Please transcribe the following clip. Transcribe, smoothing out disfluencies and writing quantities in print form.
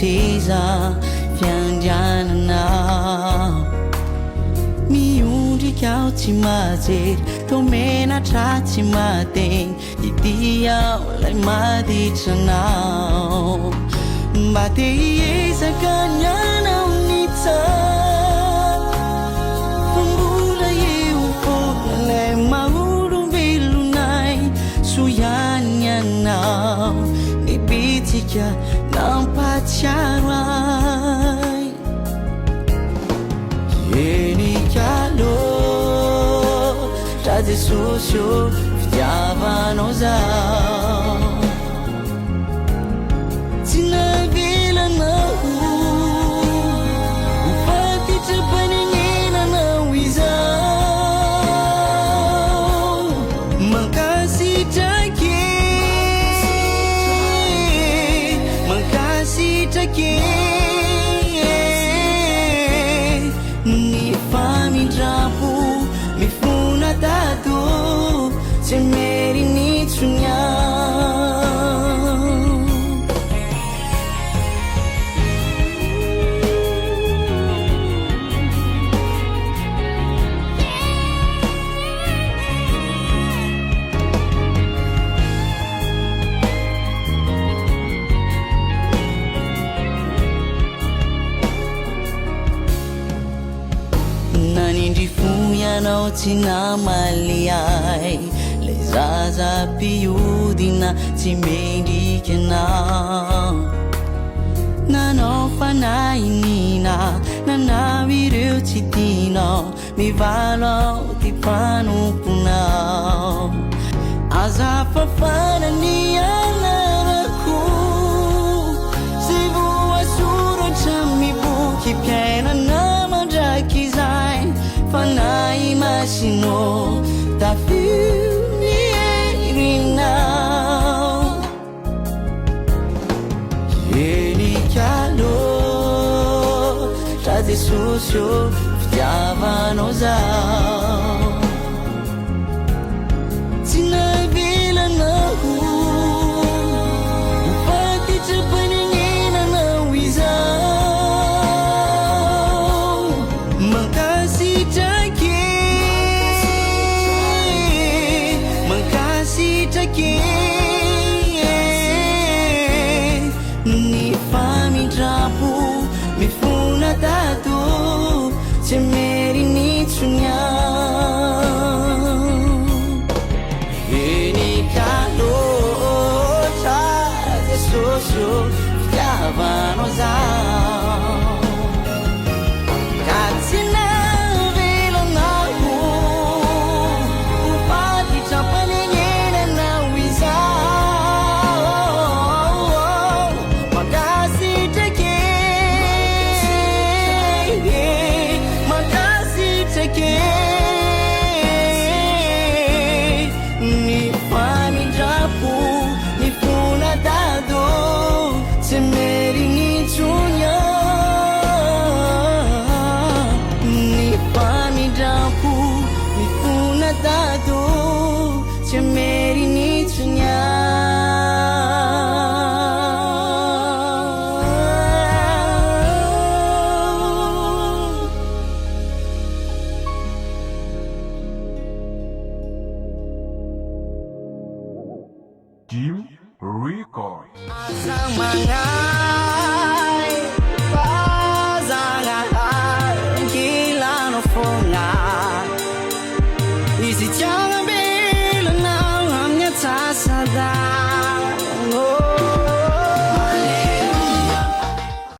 seza fiandriananao. Miondrika aho tsy mahajery, toa menatra tsy mahateny, ity aho ilay maditra anao. Mba te hiezaka ny hanao ny tsara, fa mbola eo foana ilay maha olombelonay. Soa ihany ny anao, ny bitsika nampahatsiaro ahy. Henika loatra Jesosy ô, fitiavanao zaho. Tsy navelanao ho faty tra-panenenanao izaho. Mankasitraka e, mankasitraka e. Ny famindrampo mifona tato tsy meriny intsony aho. Nanindry fo ianao tsy namaly ahy, lay zaza mpiodina tsy mendrika anao. Nanao fanahiniana, nanao ireo tsy tianao, mivalo aho ty mpanomponao. Aza fafana ny anarako, zay voasoratra amin'ny bokim-piainana mandrakizay. Fanahy Masina ô, tafio ny herinao. Henika loatra Jesosy ô, fitiavanao zaho. Tsy navelanao ho faty tra-panenenanao izaho. Mankasitraka e, mankasitraka e. Ny famindrampo mifona tato tsy meriny intsony aho. Henika loatra Jesosy ô, fitiavanao zaho. Ka tsy navelanao ho faty tra-panenenanao izaho. Mankasitraka e, mankasitraka e. Ny famindram-po mifona dado tsy meriny intsony aho. Ny famindram-po mifona dado tsy meriny intsony aho. Jim Records. Aza magnahy fa Zagnahary ankilanao foagna. Izy tsy.